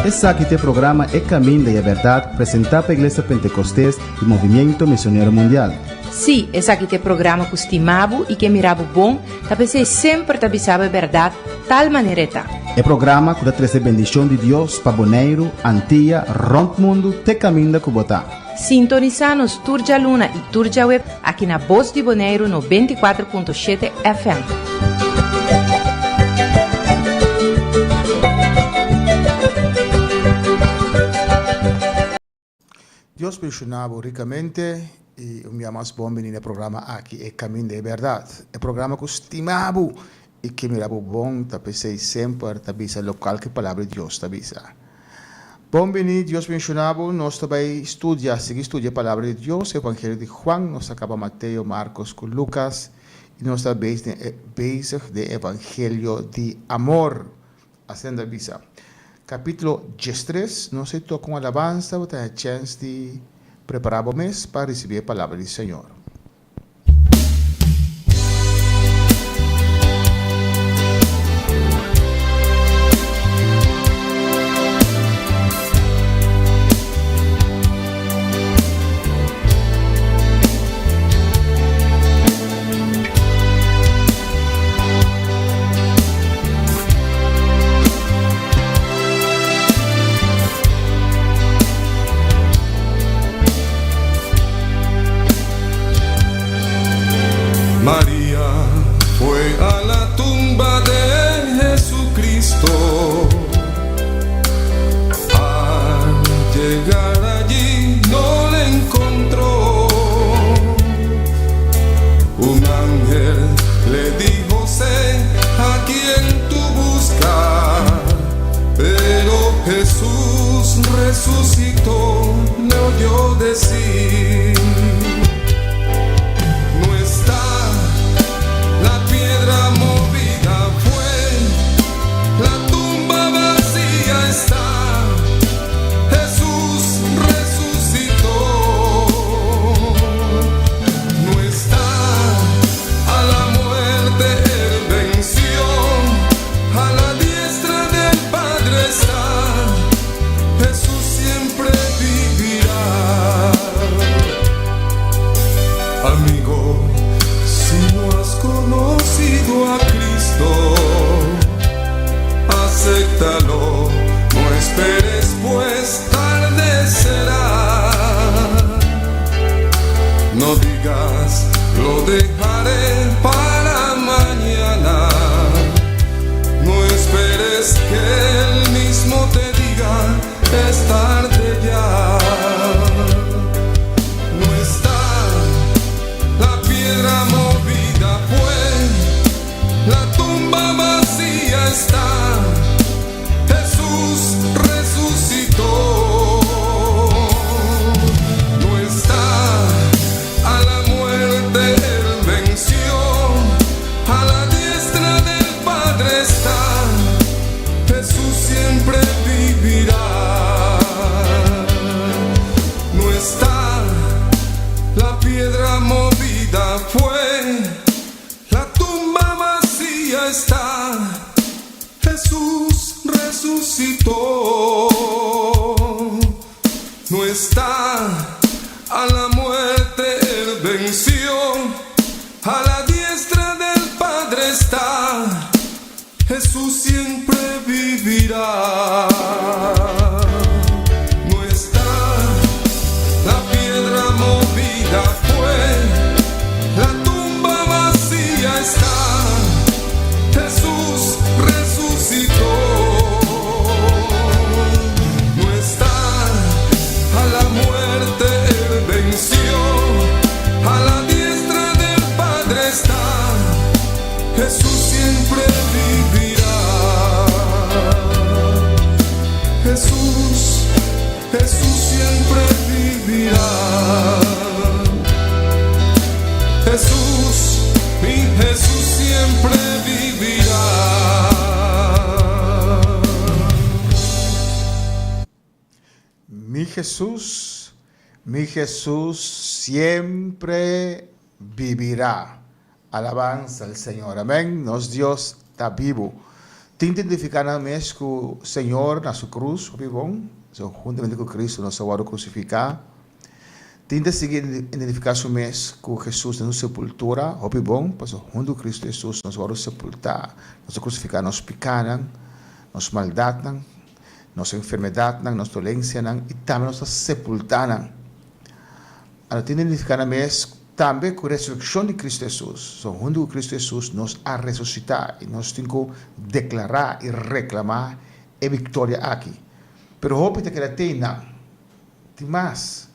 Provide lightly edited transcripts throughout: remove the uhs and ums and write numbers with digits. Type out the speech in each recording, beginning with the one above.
Esaki ta e programa E Caminda y e Berdad presenta pa Iglesia Pentecostes y Movimiento Misionero Mundial. Sí, esaki ta e programa ku stima bo i ke mira bo bon, ta p'esei semper ta bisa bo e bèrdat tal manera e ta. E programa ku ta trese bendishon di Dios pa Boneiru, Antia, rònt mundu te kaminda ku bo ta. Sintonisá nos tur djaluna i tur djaweb aki na Bos di Boneiru 94.7 FM. Dios bendiciona bo ricamente y un bia mas bon bini na e programa aki E Caminda e Berdad. E programa cu stima bo y ke mira bo bon ta pesey semper ta bisa locual cu e Palabra di Dios ta bisa. Bon bini, Dios bendiciona bo, nos ta bay studia, sigui studia e Palabra di Dios, Evangelio di Juan, nos a caba Mateo, Marcos cu Lucas y nos ta bezig den Evangelio di Amor. Asina ta bisa. Capítulo 13, Nos ei toca un alabanza, bo ta haña chens di prepara bo mes pa ricibi e palabra di Señor. Maria fue a la tumba de Jesucristo. Al llegar allí no le encontró. Un ángel le dijo, sé a quien tú buscas. Pero Jesús resucitó, le oyó decir. No está la piedra movida fue, la tumba vacía está. Jesús resucitó. No está a la muerte él venció, a la diestra del Padre está. Jesús siempre vivirá. Amigo, si no has conocido a Cristo, acéptalo, no esperes pues tarde será. No digas, lo dejaré para mañana. No esperes que él mismo te diga, es tarde ya. No está la piedra movida fue, la tumba vacía está. Jesús resucitó. No está a la muerte él venció, a la diestra del Padre está. Jesús siempre vivirá. No está la piedra movida fue, la tumba vacía está. Jesús resucitó. No está a la muerte él venció, a la diestra del Padre está. Jesús siempre vivirá. No está la piedra movida fue, la tumba vacía está. Jesús resucitó. No está a la muerte él venció, a la diestra del Padre está. Jesús siempre vivirá. Jesús, Jesús siempre vivirá. Jesús, mi Jesús siempre vivirá. Mi Jesús, mi Jesús siempre vivirá. Alabanza al Señor. Amén. Nos Dios ta bibu. Tin ta identifiká nan mes ku Señor na su krus, hopi bon, so huntamente ku Kristu nos a wòrdu krusifiká. Tin ta sigui identifiká su mes ku Hesus den su sepultura, hopi bon, pasobra huntu ku Kristu Hesus nos a wòrdu sepultá, nos a krusifiká nos pikánan, nos maldatnan, nos enfermedatnan, nos dolensianan i tambe nos ta sepultá nan. Anto tin identifiká nan mes tambe ku resurekshon di Kristu Hesus. So huntu ku Kristu Hesus nos a resusitá i nos tin ku deklará i reklamá e viktoria aki. Pero hopi ta keda te einan. Tin mas.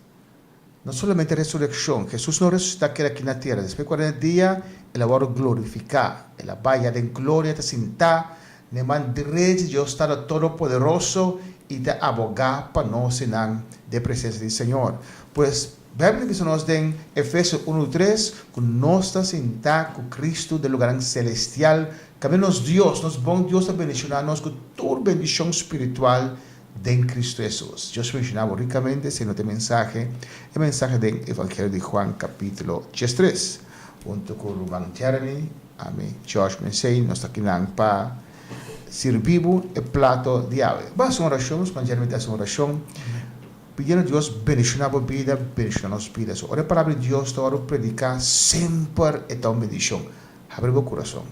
No solamente resurekshon. Hesus no resusitá keda aki na tera. Despues di kuarenta dia el a wòrdu glorifiká. El a bai ya den gloria ta sintá na e man drechi di Dios Tata Todopoderoso i ta abogá pa nos einan den presensia di Señor. Pues, Beibel ta bisa nos den Efesio unu tres ku nos ta sintá ku Kristu den lugarnan selestial, kaminda nos Dios, nos bon Dios ta bendishoná nos ku tur bendishon spiritual den Kristu Hesus. Dios bendishoná bo rikamente siendo te mensahe, e mensahe den Evangelio di Juan kapítulo diestres. Huntu ku ruman Jeremy, ami George Mensey, nos ta kinan pa sirbi bo e plato di awe. Bo hasi un orashon, ruman Jeremy ta hasi un orashon, pidiendo Dios bendishoná bo bida, bendishoná nos bida. So ora e palabra di Dios ta wòrdu prediká, semper e ta un bendishon. Habri bo kurason.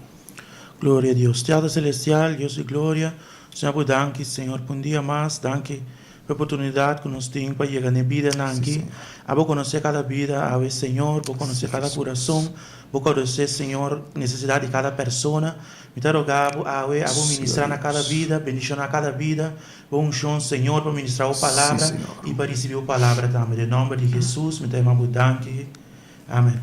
Gloria a Dios. Tata Celestial, Dios di gloria, Señor bo danki Señor pa un dia mas, danki pa e oportunidad cu nos tin pa yega na e bidanan aki. Abo conoce cada bida awe Señor, bo conoce cada curason, bo conoce Señor necesidad di cada persona. Mi ta roga bo awe abo ministra na cada bida, bendiciona cada bida, bo uncion Señor pa ministra bo palabra y pa ricibi bo palabra tambe. Den nomber di Jesus mi ta yama bo danki. Amen.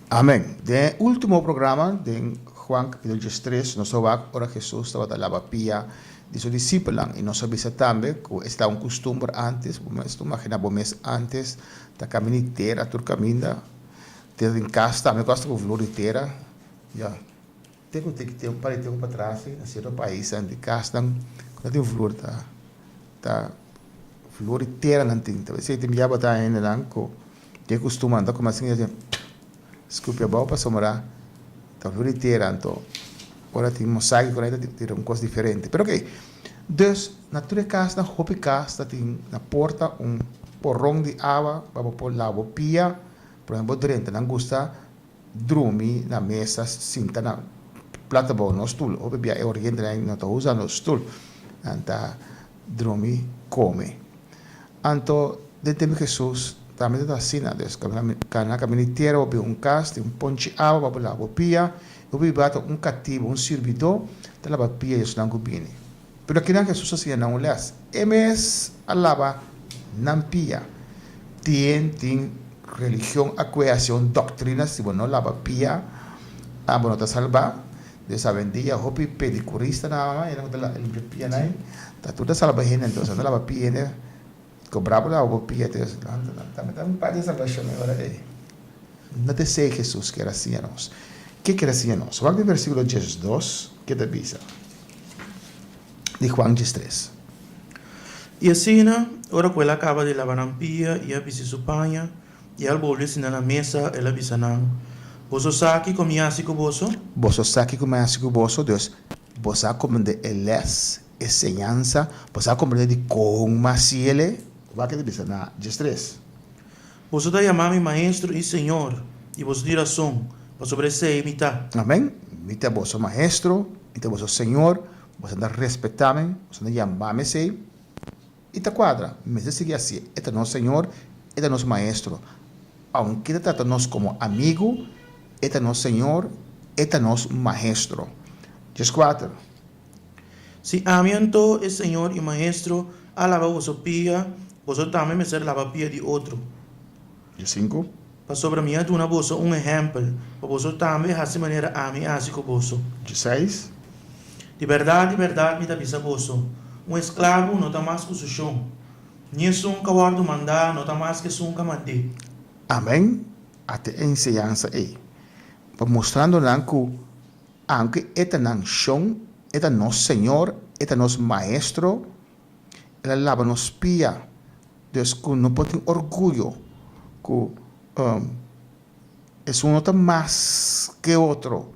Amen. Den e ultimo programa den Juan capítulo diestres nos a wak ora Jesus tabata laba pia di su disipelnan y nos a bisa tambe cu esta un custumber antes, bo mes ta imagina bo mes antes ta camina di tera tur caminda, tera den cas tambe cu hasta cu vloer di tera, ya. Te cu te un par di tempo patras na cierto paisnan di casnan cu ta tin vloer ta ta vloer di tera nan tin. Ta esey tin bia bo ta hendenan cu tin e costumber nan ta come asin y scupi abao pasobra ta vloer di tera anto ora tin mosaico cu nan ta tira un cos diferente. Pero ok, dus na tur e casnan hopi cas ta tin na porta un poron di awa pa bo por laba bo pia, por ehempel bo drenta nan gusta Drumi na mesa sinta na plata bou no stul. Hopi bia e orientenan no ta usa no stul. Nan ta drumi come. Anto den tempu di Jesus tambe ta asina. Dus na caminda di tera bo bin un cas tin un ponchi awa pa bo laba bo pia. Hopi bia ta un catibu, un sirbidó ta laba pia di esnan cu bini. Pero kinan Jesus a siña nan un les? E mes a laba nan pia. Tien tin religion a kue hasi un doktrina si bo no laba pia a bo no ta salba. Des awendia hopi pedicurista nan ama hende ku ta limpia pia nan ta tur ta salba hende entonces nan ta laba pia hende kobra bo laba bo pia entonces tambe ta un parti di salbashon e ora ei. No ta esei Jesus kier a siña nos. Ke kier a siña nos? Wak den versikulo diesdos ke ta bisa di Juan diestres. I asina, ora ku el a kaba di laba nan pia i a bisti su paña, i al bolbe sinta na mesa, el a bisa nan, Boso sa kiko mi hasi ku boso? Boso sa kiko mi hasi ku boso? Dus, boso a komprendé e lès, e señansa, boso a komprendé di kon mi hasi el? Wak ke ta bisa na diestres. Boso ta yama mi Maestro i Señor, i boso tin rason, pasobra esei mi ta. Amen. Mi ta boso Maestro, mi ta boso Señor, boso ta respetá mi, boso ta yama mi esei, i ta kuadra. Mester sigui hasié. E ta nos Señor, e ta nos Maestro. Aunke e ta trata nos komo amigu, e ta nos Señor, e ta nos Maestro. Dieskuater. Si ami anto, e Señor i Maestro, a laba boso pia, boso tambe mester laba pia di otro. Diesinku. Pasobra mi a duna boso un ehèmpel, pa boso tambe hasi manera ami a hasi ku boso. Dieseis. Di bèrdat, di bèrdat mi ta bisa boso, un esklabu no ta mas ku su shon, ni esun ku a wòrdu mandá no ta mas ku esun ku a mand'é. Amèn. Ata e enseñansa ei, pa mustrando nan ku Aunke e ta nan Shon, e ta nos Señor, e ta nos Maestro, el a laba nos pia. Dus ku no por tin orguyo ku esun no ta mas ke otro.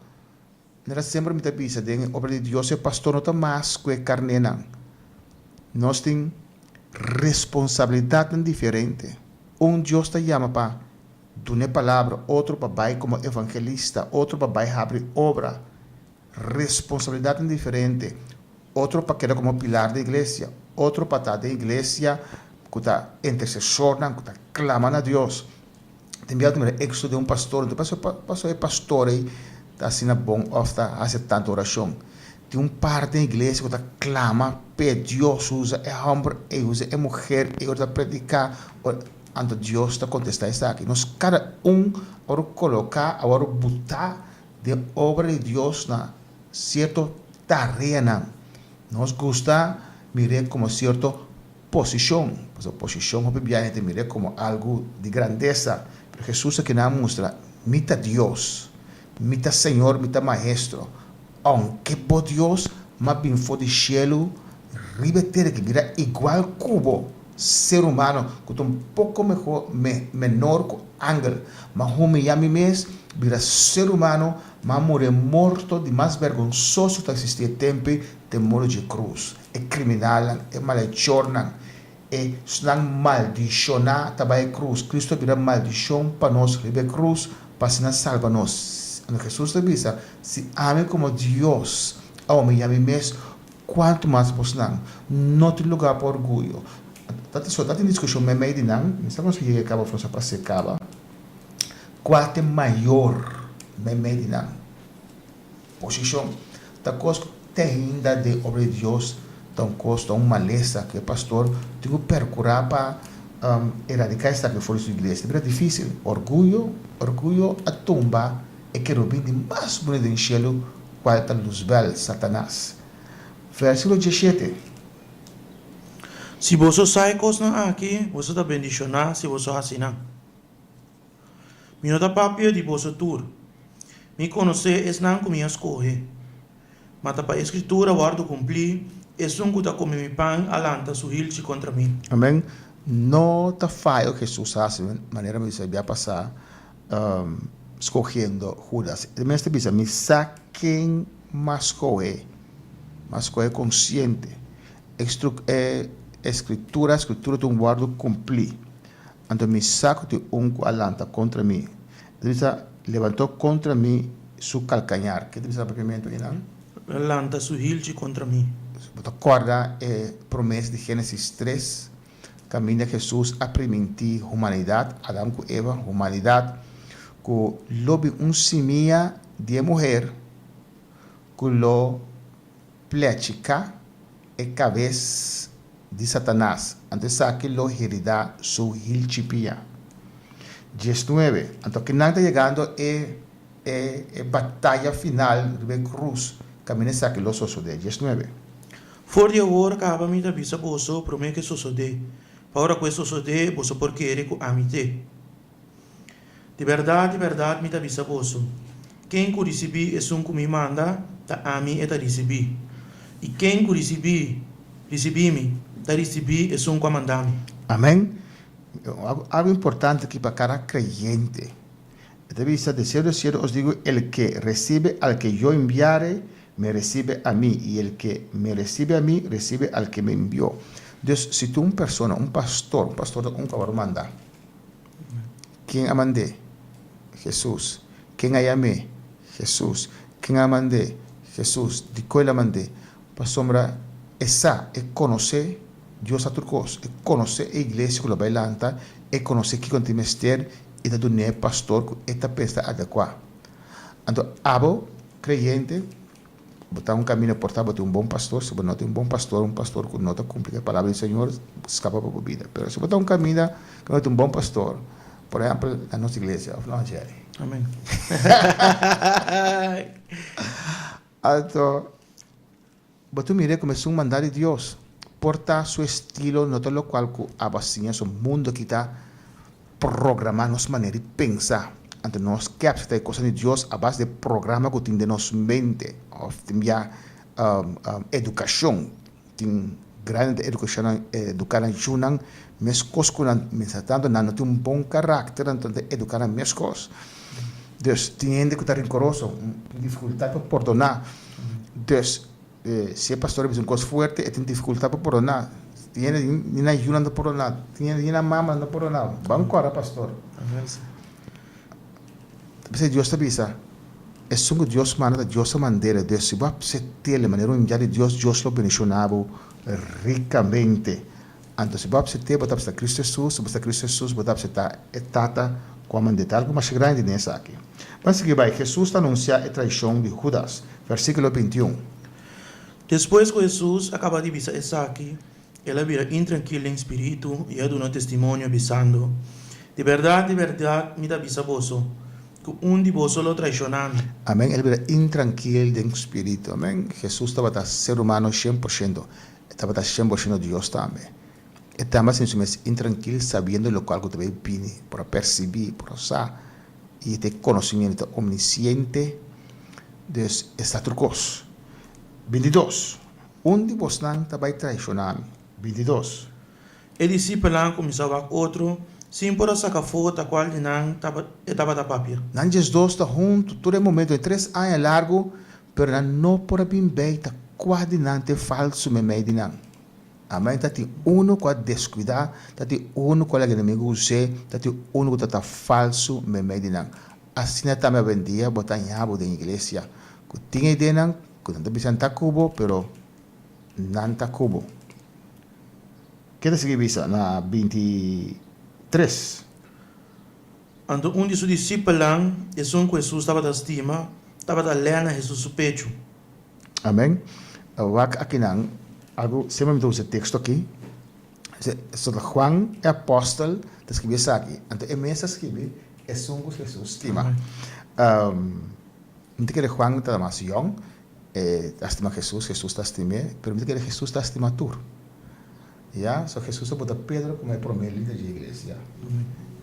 Manera semper mi ta bisa den e obra di Dios e pastor no ta mas ku e karnénan. Nos tin responsabilidatnan diferente. Un Dios ta yama pa duna e palabra, otro pa bai komo evangelista, otro pa bai habri obra. Responsabilidatnan diferente. Otro pa keda komo pilar den iglesia, otro pa ta den iglesia ku ta intersesornan, ku ta klama na Dios. Tin bia ta mira éxito den un pastor, no ta pasobra e pastor ei ta asina bon òf ta hasi tantu orashon. Tin un par den iglesia ku ta klama p'e Dios usa e hòmber ei, usa e muher ei ora ta prediká, anto Dios ta kontestá esaki. Nos kada un a wòrdu koloká, a wòrdu butá den obra di Dios na sierto tareanan. Nos gusta mir'é komo sierto posishon, pasobra posishon hopi biaha hende ta mir'é komo algu di grandesa. Pero Hesus a kina mustra, Mi ta Dios, mi ta Señor, mi ta Maestro. Ounke bo Dios, m'a bin for di shelu riba e tera ki bira igual ku bo, ser humano ku ta un poko mehor, menor ku angel. M'a humiyá mi mes, bira ser humano, m'a muri e morto di mas bergonsoso ku ta eksistí e tempu, te muru dje krus. E kriminalnan, e malechornan, e esnan maldishoná ta bai e krus. Kristu a bira maldishon pa nos riba e krus pa asina salba nos. Anto Hesus ta bisa, Si ami komo Dios a humiyá mi mes, kuantu mas bosnan? No tin lugá pa orguyo. Ta tin so ta tin diskushon meimei di nan, mi sa kon si yega kaba of no sa pas'é kaba, kua ta e mayor meimei di nan? Posishon. Ta kos ku te ainda den obra di Dios ta un kos, ta un malesa ku e pastor tin ku perkurá pa eradiká esaki for di su iglesia. Ta bira difísil. Orguyo, orguyo a tumba e kerubin di mas bunita den shelu, kual ta Luzbel, Satanas. Versíkulo diesshete. Si boso sa e kosnan aki, boso ta bendishoná si boso hasi nan. Mi no ta papia di boso tur. Mi konosé esnan ku mi a skohe. Ma ta pa e Skritura wòrdu kumplí, Esun ku ta kome mi pan a lanta su hilchi kontra mi. Amen. No ta fayo Hesus a hasi manera mi bisa bia pasá skohiendo Hudas. E mes ta bisa, Mi sa ken m'a skohe. M'a skohe konsiente. E Skritura, Skritura tin wòrdu kumplí. Anto mi sa ku tin un ku a lanta kontra mi. E ta bisa, Levantó kontra mi su kalkañar. Ke ta bisa na papiamentu einan? Lanta su hilchi kontra mi. Bo ta kòrda e promesa di Génesis tres, kaminda Hesus a primintí humanidat, Adam ku Eva, humanidat, ku lo bin un simia di e muher ku lo plechiká e kabes di Satanas, anto esaki lo heridá su hilchipia. Diesnuebe, Anto akinan ta yegando e e e bataya final riba e krus, kaminda esaki lo sosodé. Diesnuebe. For di awor kaba mi ta bisa boso promé ku e sosodé, pa ora ku e sosodé boso por kere ku ami t'e. Di bèrdat, di bèrdat mi ta bisa boso, ken ku risibí esun ku mi manda, ta ami e ta risibí. I ken ku risibí, risibí mi, ta risibí esun ku a manda mi. Amèn. Algu importante aki pa kada kreyente. E ta bisa, De sierto, de sierto os digo, el ke resibe al ke yo enviare, me resibe a mi, i el ke me resibe a mi, resibe al ke me envió. Dus, si tu un persona, un pastor, un pastor ta un ku a wòrdu manda. Ken a mand'é? Hesus. Ken a yam'é? Hesus. Ken a mand'é? Hesus. Dikon el a mand'é? Pasobra e sa, e konosé Dios sa tur kos. E konosé e iglesia ku lo bai lanta, e konosé kiko nan tin mester i ta dun'é e pastor ku e ta pensa ta adekuá. Anto abo, kreyente, Bo ta un camino por ta bo tin un bon pastor, si bo no tin un bon pastor, un pastor cu no ta cumpli cu e palabra di Señor, scapa pa bo bida. Pero si bo ta un caminda cu no tin un bon pastor, por ehempel na nos iglesia, of no Jerry? Amen. Anto, bo ta mira como esun manda di Dios. Por ta su estilo no ta locual cu abo a siña, so mundo aki ta Programá nos manera di pensa. Anto nos ke acepta e cosnan di Dios a base di e programa cu tin den nos mente of tin bia educacion. Tin grandi ta educacion educa nan yunan mescos cu nan mester tanto nan no tin un bon caracter anto nan ta educa nan mescos. Dus, tin hende ku ta renkoroso, tin difikultat pa pordoná. Dus, si e pastor a bisa un kos fuerte, e tin difikultat pa pordoná. Tin hende ni nan yunan ta pordoná, tin hende ni nan mamanan ta pordoná. Ban kòrda pastor. Ta p'esei Dios ta bisa, Esun ku Dios manda ta Dios a mand'el. Dus, si bo a apsept'el manera un enviado di Dios, Dios lo bendishoná bo rikamente. Anto si bo apsept'é, bo ta apseptá Kristu Hesus, si bo apseptá Kristu Hesus, bo ta apseptá e Tata ku a mand'é. Ta algu masha grandi den esaki. Ban sigui bai, Hesus ta anunsiá e traishon di Hudas, versíkulo 21. Despues ku Hesus a kaba di bisa esaki, el a bira intrankil den spiritu i a duna testimonio, bisando, Di bèrdat, di bèrdat mi ta bisa boso, ku un di boso lo traishoná mi. Amèn. El a bira intrankil den spiritu. Amèn. Hesus tabata ser humano 100%. E tabata 100% Dios tambe. E tambe a sinti su mes intrankil sabiendo lokual ku ta bay bini, por a persibí, por a sa, i e ta e konosimiento, e ta omnisiente, dus e sa tur kos. 22, Un di bosnan ta bay traishoná mi. 22. E disipelnan a kuminsá wak otro sin por a saka afó ta kual di nan e tabata papia. Nan 12 ta huntu tur e momento, e tres aña largu, Pero nan no por a bin bei ta kua di nan ta e falsu meimei di nan. Amen. Ta tin unu ku a deskuidá, ta tin unu ku a laga enemigu us'é, ta tin unu ku ta ta falsu meimei di nan. Asina tambe awendia bo ta haña bo den iglesia ku tin e ideanan ku nan ta bisa nan ta ku bo, pero nan ta ku bo. Ke ta sigui bisa na 23? Anto un di su disipelnan, esun ku Hesus tabata stima, tabata lè na Hesus su pechu. Amen. Wak akinan algu, semper mi ta usa e teksto aki. So ta Juan e apòstel ta skibi esaki. Anto e mes a skibi esun ku Hesus stima. Mi ta kere Juan ta mas yòn, e ta stima Hesus, Hesus ta stim'é, pero mi ta kere Hesus ta stima tur. Ya, so Hesus a bota Pedro como e prome lider dje iglesia.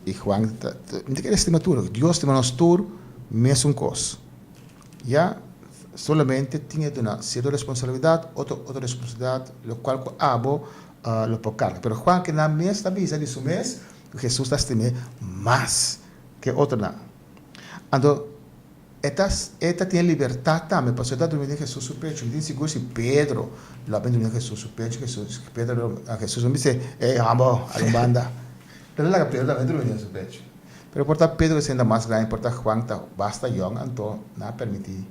I Juan ta, mi ta kere stima tur. Dios stima nos tur mesun kos. Ya, solamente tin e duna sierto responsabilidad, otro otro responsabilidad, lokual ku abo lo por karga. Pero Juan ke nan mes ta bisa di su mes ku Hesus ta stim'é mas ke otronan. Anto. E ta e ta tin e libertat tambe pasobra e ta drumi den Hesus su pecho. Mi tin sigur si Pedro lo a bin drumi den Hesus su pecho, Hesus Pedro lo Hesus lo bis'é, Ey hombo, hala un banda. Pero el a laga Pedro tambe drumi den su pecho. Pero por ta Pedro siendo mas grandi, por ta Juan ta basta yòn, anto nan a permití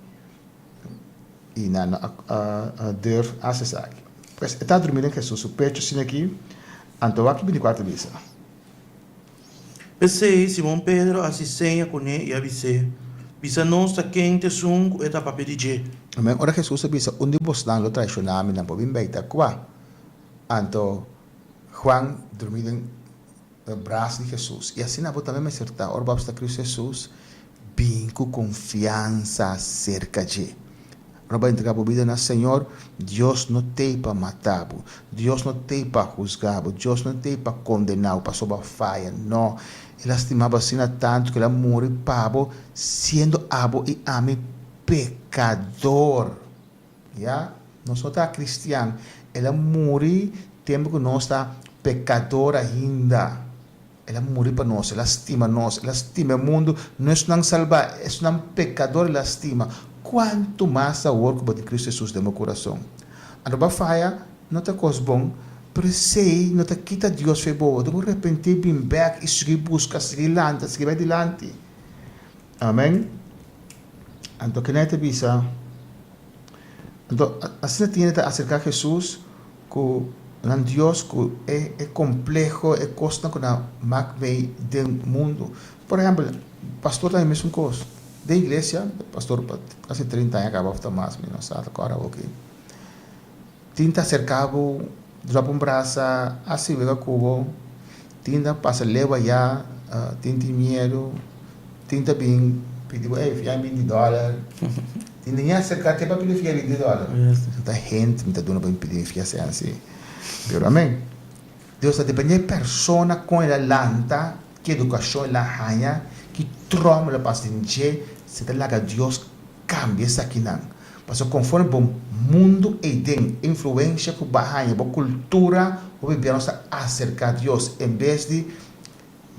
i nan no a a durf hasi esaki. Pues e ta drumi den Hesus su pecho asina aki, anto wak 24 ta bisa. P'esei, Simon Pedro a hasi seña kuné i a bis'é, Bisa nos ta ken ta esun ku e ta papia di dje. Amen. Ora Hesus a bisa, Un di bosnan lo traishoná mi, nan por bin bei ta kua. Anto Juan drumí den bras di Hesus. I asina bo tambe mester ta ora bo a bista Kristu Hesus, bin ku konfiansa serka dje. Ora bo a entregá bo bida na Señor, Dios no t'ei pa mata bo, Dios no t'ei pa husga bo, Dios no t'ei pa kondená bo pasobra bo a faya. No, El a stima bo asina tantu ku El a muri pa bo, siendo abo i ami pekador. Ya, nos no ta kristian. El a muri tempu ku nos ta pekador ainda. El a muri pa nos, El a stima nos, El a stima e mundu, no esnan salbá, esnan pekador El a stima. Kuantu mas awor ku bo tin Kristu Hesus den bo kurason? Anto bo a faya, no ta kos bon, pero esei no ta kita Dios fe bo. Bo repentí, bin bèk i sigui buska, sigui lanta, sigui bai dilanti. Amèn. Anto kinan e ta bisa? Anto asina tin hende ta aserká Hesus ku nan Dios ku e e kompleho, e kosnan ku nan mak mei den mundu. Por ehèmpel, pastor ta e mesun kos. Den iglesia, pastor pa kasi 30 aña kaba òf ta mas, mi no sa ta kòrda awor aki. Tin ta aserká bo, dròp un brasa, hasi wega ku bo, tin ta pasa leu ayá, tin tin miedu, tin ta bin pidi bo, ey, fia mi binti dòler. Tin ta ña aserká te pa pidi fia binti dòler. Ta hende mi ta duna pa mi pidi mi fia asina si. Pero amen. Dios ta depende e persona kon el a lanta, ki edukashon el a haña, ki trauma el a pasa den dje, si ta laga Dios kambia esakinan. Pasobra konforme bo mundu eiden, influensha ku bo a haña, bo kultura, hopi bia nos ta aserká Dios en bes di.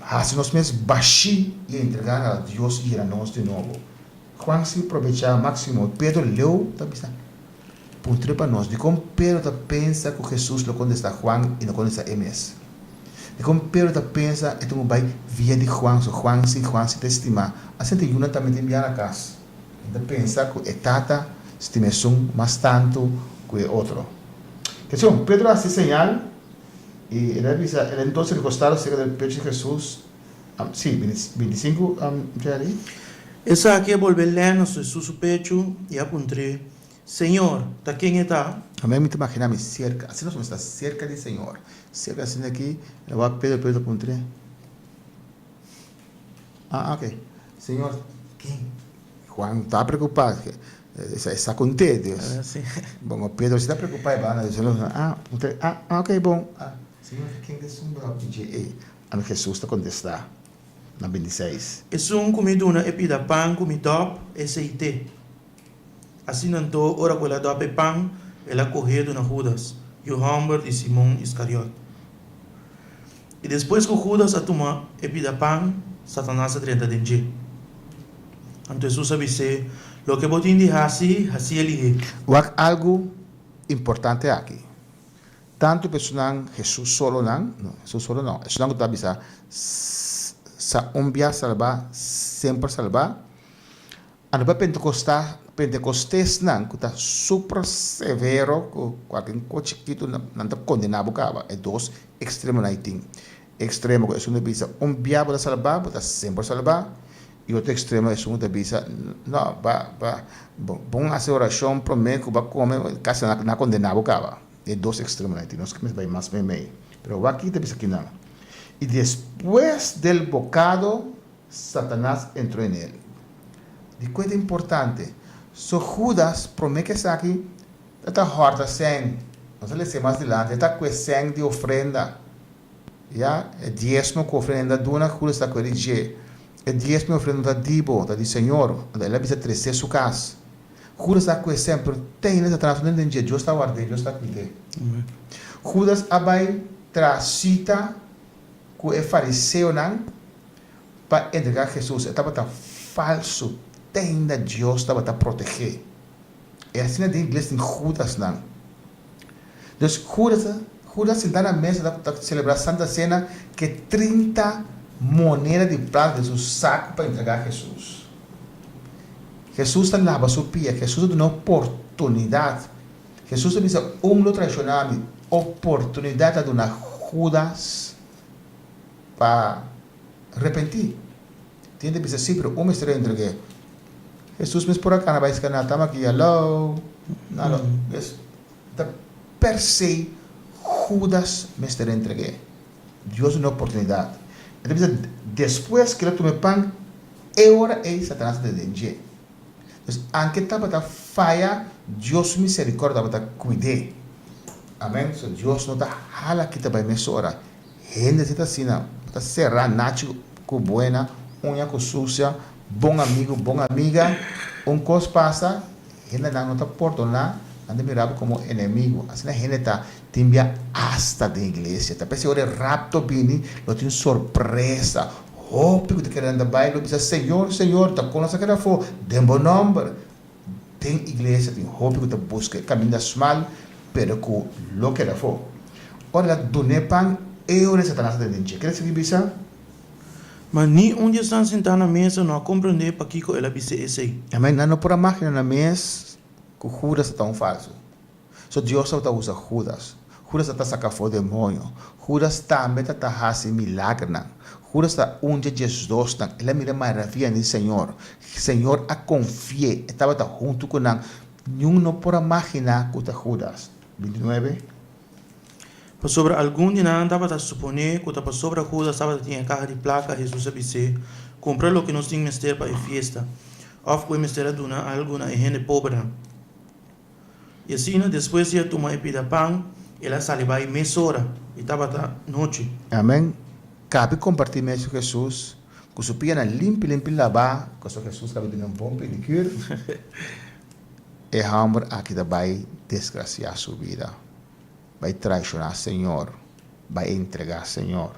Hasi nos mes bashí i entregá na Dios yena nos di nobo. Juan si probechá máksimo. Pedro leu ta bisa, Puntr'é pa nos. Dikon Pedro ta pensa ku Hesus lo kontestá Juan i no kontestá e mes? Dikon Pedro ta pensa e tin ku bai via di Juan so Juan si Juan si ta stimá? Asina ta yunan tambe tin bia na kas. Nan ta pensa ku e tata stima esun mas tantu ku e otro. Atenshon, Pedro a hasi señal i el a bisa, el entonces recostado cerca del pecho de Jesús, sí, 25, Jerry. Esaki a bolbe lèn na Jesús su pechu i a puntr'é, Señor, ta ken e ta? Amén, mi ta imaginá mi serka, asina nos mester ta serka di Señor, serka asina aki, el a wak Pedro, Pedro ta puntr'é, Ah, ok, Señor, ken? Juan ta preokupá, e sa konté Dios. Bon, Pedro si ta preokupá e banda, Dios, ah, ah, ok, bon, ah, Señor, ken ta esun bo ta pidi ei? Anto Hesus ta kontestá na 26. Esun ku mi duna e pida pan ku mi dòp, esei t'e. Asina anto, ora ku el a dòp e pan, el a kohe duna Hudas, yu hòmber di Simon Iskariòt. I despues ku Hudas a tuma e pida pan, Satanas a drenta den dje. Anto Hesus a bis'é, Loke bo tin di hasi, hasié lihé. Wak algu importante aki. Tantu personan Hesus solo nan, no, Hesus solo no, esunnan ku ta bisa sa un bia salbá, semper salbá, Anto pa Pentekosta, Pentekostesnan ku ta super severo ku kualke kos chikitu nan ta kondená bo kaba. E dos ekstremonan ei tin. Ekstremo ku esun ta bisa un bia bo ta salbá, bo ta semper salbá. I otro ekstremo esun ku ta bisa no, ba ba bon hasi orashon promé ku bo a kome, kasi nan a kondená bo kaba. E dos ekstremonan ei tin. Nos mester bai mas meimei. Pero wak ki ta bisa kinan. I despues del bokado Satanas entró en él. Dikon e ta importante? So Judas promé ku esaki ta ta hòrta sèn. Nos a lesa mas dilanti, e ta kue sèn di ofrenda. Ya, e diesmo ku ofrenda duna, Judas ta kue di dje. E diesmo i ofrenda no ta di bo, ta di Señor. Anto el a bisa tres'é su kas. Judas ta kue sèn, pero te ainda Satanas no den dje. Dios ta ward'é, Dios ta kuid'é. Judas a bai traha sita ku e fariseonan pa entregá Hesus, e tabata falsu, te ainda Dios tabata protegé. E asina den iglesia tin Judasnan. Dus Judas, Judas sintá na mesa ta ta selebrá Santa Sena ke 30 moneda di plata den su saku pa entregá Hesus. Hesus ta laba su pia, Hesus ta duna oportunidat. Hesus ta bisa, Un lo traishoná mi. Oportunidat ta duna Judas pa repentí. Tin ta bisa, Sí, pero un mester a entreg'é. Hesus mes por a kana bai skaná, Tama aki, alou. Nalo. Pues, ta per se Judas mester a entreg'é. Dios duna oportunidat. E ta bisa, despues ku el a tuma e pan, e ora ei Satanas a drenta den dje. Pues, anke tabata faya, Dios su miserikòrdia tabata kuid'é. Amèn. So, Dios no ta hala kita bai mesora. Hende si ta asina, bo ta será nachi ku buena, uña ku susia, bon amigu, bon amiga. Un kos pasa, hendenan no ta pordoná, nan ta mira bo komo enemigu. Asina hende ta tin bia asta den iglesia. Ta p'esei ora e rapto bini, lo tin sorpresa. Hopi ku ta kere nan ta bai lo bisa, Señor, Señor, ta kon nos a keda afó? Den bo nòmber. Den iglesia tin hopi ku ta buska e kaminda smal, pero ku lo keda afó. Ora el a dun'é pan, e ora e Satanas a tende dje. Kere sigui bisa? Ma ni un di esnan sintá na mesa no a komprendé pakiko el a bis'é esei. Amén. Nan no por a magina nan mes ku Judas ta ta un falsu. So Dios tabata usa Judas. Judas ta ta saka afó demoño. Judas tambe ta ta hasi milagernan. Judas ta un dje diesdosnan. El a mira maravianan di Señor. Señor a konfi'é. E tabata huntu ku nan. Niun no por a maginá ku ta Judas. 29. Pasobra algun di nan tabata suponé ku ta pasobra Judas tabata tin e kaha di plaka, Hesus a bis'é, Kumpra loke nos tin mester pa e fiesta, òf ku e mester a duna algu na e hende pobernan. I asina, despues di a tuma e pida pan, el a sali bai mesora, i tabata nochi. Amen. Kabi kompartí mes ku Hesus, ku su pianan limpi limpi labá, pasobra Hesus kabi duna un bon pedikür. E hòmber aki ta bai desgrasiá su bida, bai traishoná Señor, bai entregá Señor.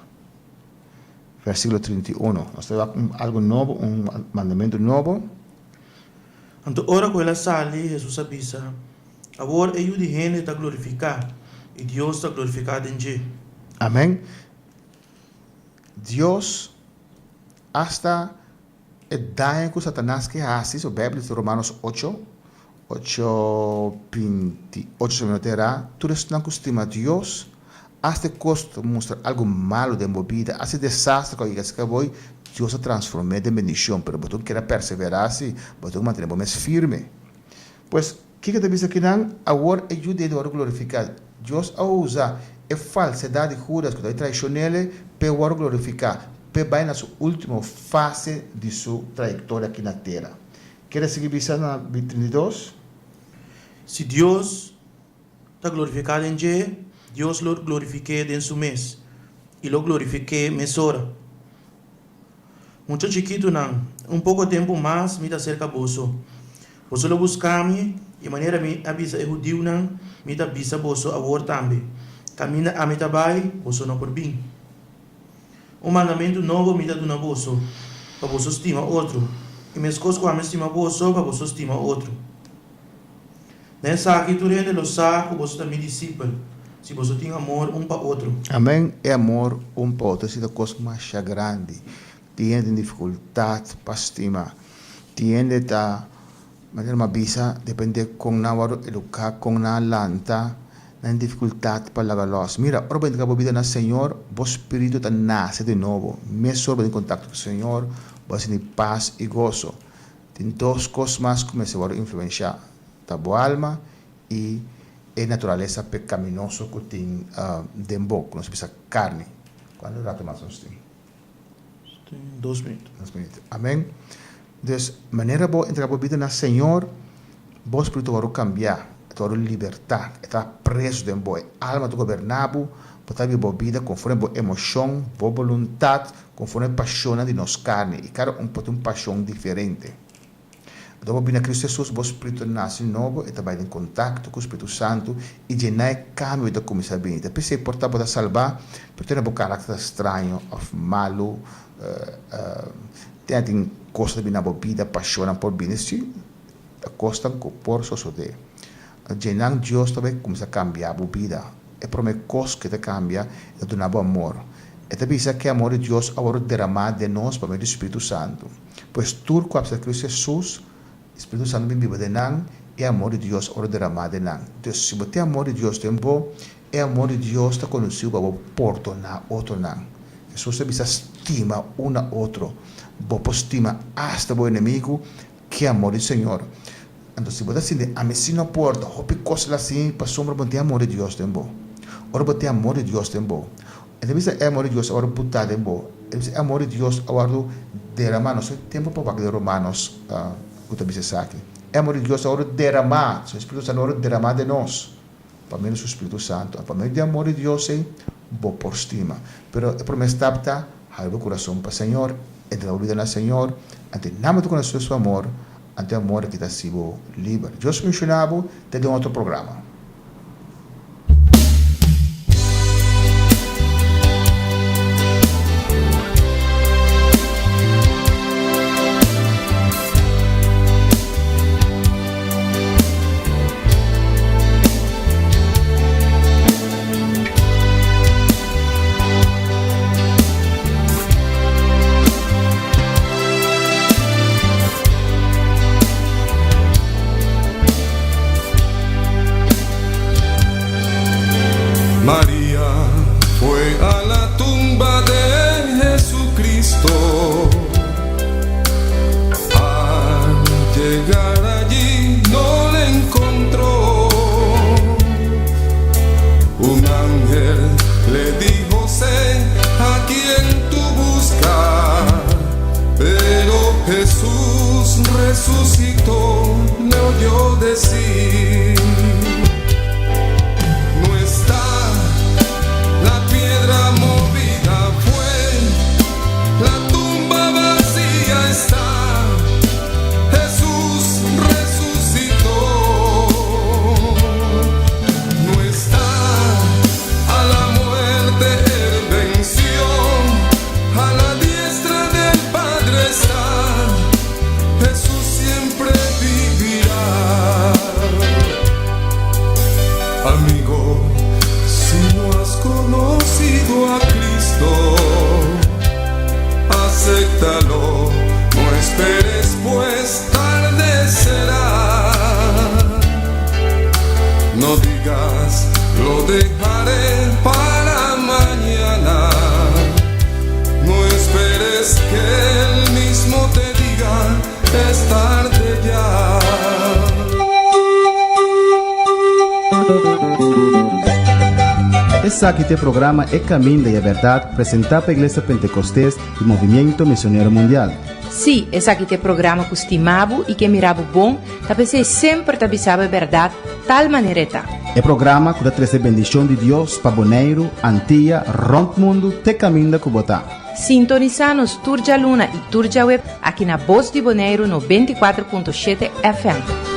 versíkulo 31. Nos ta wak un algu nobo, un mandamentu nobo. Anto ora ku el a sali, Hesus a bisa, Awor e Yu di hende ta glorifiká, i Dios ta glorifiká den dje. Amèn. Dios asta e daño ku Satanas ke hasi, so Beibel dice Romanos ocho, ocho 28 si mi no ta erá, tur esnan ku stima Dios, asta e kos ta mustra algu malu den bo bida, asta e desastre ku a yega serka bo, Dios ta transform'é den bendishon, pero bo tin ku keda perseverá si, bo tin ku mantené bo mes firme. Pues, kiko ta bisa kinan? Awor e Yu di hende wòrdu glorifiká. Dios a usa e falsedat di Hudas ku ta bai traishon'el p'e wòrdu glorifiká, p'e bai na su último fase di su trayektoria aki na tera. Kere sigui bisa na 32? Si Dios ta glorifiká den dje, Dios lo glorifik'é den su mes, i lo glorifik'é mesora. Mucha chikitunan, un poko tempu mas mi ta serka boso. Boso lo buska mi, i manera mi a bisa e hudiunan, mi ta bisa boso awor tambe, Kaminda ami ta bai, boso no por bin. Un mandamentu nobo mi ta duna boso, pa boso stima otro, i meskos ku ami stima boso, pa boso stima otro. Na esaki tur hende lo sa ku boso ta mi disipel, si boso tin amor un pa otro. Amen, e amor un pa otro esei ta kos masha grandi. Tin hende tin difikultat pa stima. Tin hende ta, manera mi a bisa, depende kon nan wòrdu eduká, kon nan a lanta, nan tin difikultat pa laga lòs. Mira, ora bo entrega bo bida na Señor, bo spiritu ta nase di nobo. Mesora bo tin kontakto ku Señor, bo a sinti pas i goso. Tin dos kos mas ku mester wòrdu influenshá, ta bo alma i e naturalesa pekaminoso ku tin den bo, ku nos bisa karni. Kuantu ratu mas nos tin? Nos tin dos minüt. Dos minüt. Amen. Dus, manera bo entrega bo bida na Señor, bo spiritu wòrdu kambiá, e ta wòrdu libertá, e ta preso den bo, e alma ta goberná bo, bo ta biba bo bida konforme bo emoshon, bo boluntat, Konforme pashonnan di nos karni, i kada un por tin un pashon diferente. Ora bo bini na Kristu Hesus, bo spiritu ta nase di nobo, e ta bai den kontakto ku Spiritu Santu, i dje e kambio ta kuminsá bini. Ta p'esei por ta bo ta salbá, pero te na bo karakter ta straño òf malu, te na tin kos ta bini na bo bida, pashonnan por bini, si, ta kosnan ku por sosodé. Dje nan Dios ta bai kuminsá kambia bo bida. E promé kos ku e ta kambia, e ta duna bo amor. E ta bisa ku e amor di Dios a wòrdu deramá den nos pa medio di Spiritu Santu. Pues tur ku a apseptá Kristu Hesus, Spiritu Santu bin biba den nan, e amor di Dios a wòrdu deramá den nan. Dus, si bo tin amor di Dios den bo, e amor di Dios ta kondusí bo pa bo pordoná otronan. Hesus ta bisa stima un na otro. Bo por stima asta bo enemigu Ki amor di Señor. Anto si bo ta sinti ami si no por ta hopi cos la si pasobra bo no tin amor di Dios den bo. Ora bo tin amor di Dios den bo, e ta bisa e amor di Dios a wordo buta den bo, e ta bisa e amor di Dios a wordo derama, nos tin tempo pa wak den Romanos cu ta bisa esaki. E amor di Dios a wordo derama, su Spiritu Santo a wordo derama den nos pa medio di su Spiritu Santo. Pa medio di amor di Dios ey bo por stima. Pero e prome stap ta habri bo kurason pa Señor, entrega bo bida na Señor, anto e nama ta konosé su amor, anto e amor aki ta hasi bo liber. Dios bendiciona bo, te den otro programa. Maria fue a la tumba de Jesucristo. Al llegar allí no le encontró. Un ángel le dijo, sé a quien tú buscas. Pero Jesús resucitó, le oyó decir. No está la piedra movida fue, la tumba vacía está. Jesús resucitó. No está a la muerte él venció, a la Esaki ta e programa E Caminda y e Berdad presenta pa Iglesia Pentecostes y Movimiento Misionero Mundial. Sí, esaki ta e programa ku stima bo i ke mira bo bon, ta p'esei semper ta bisa bo e bèrdat tal manera e ta. E programa ku ta trese bendishon di Dios pa Boneiru, Antia, rònt mundu te kaminda ku bo ta. Sintonisá nos tur djaluna i tur djaweps aki na Bos di Boneiru 94.7 FM.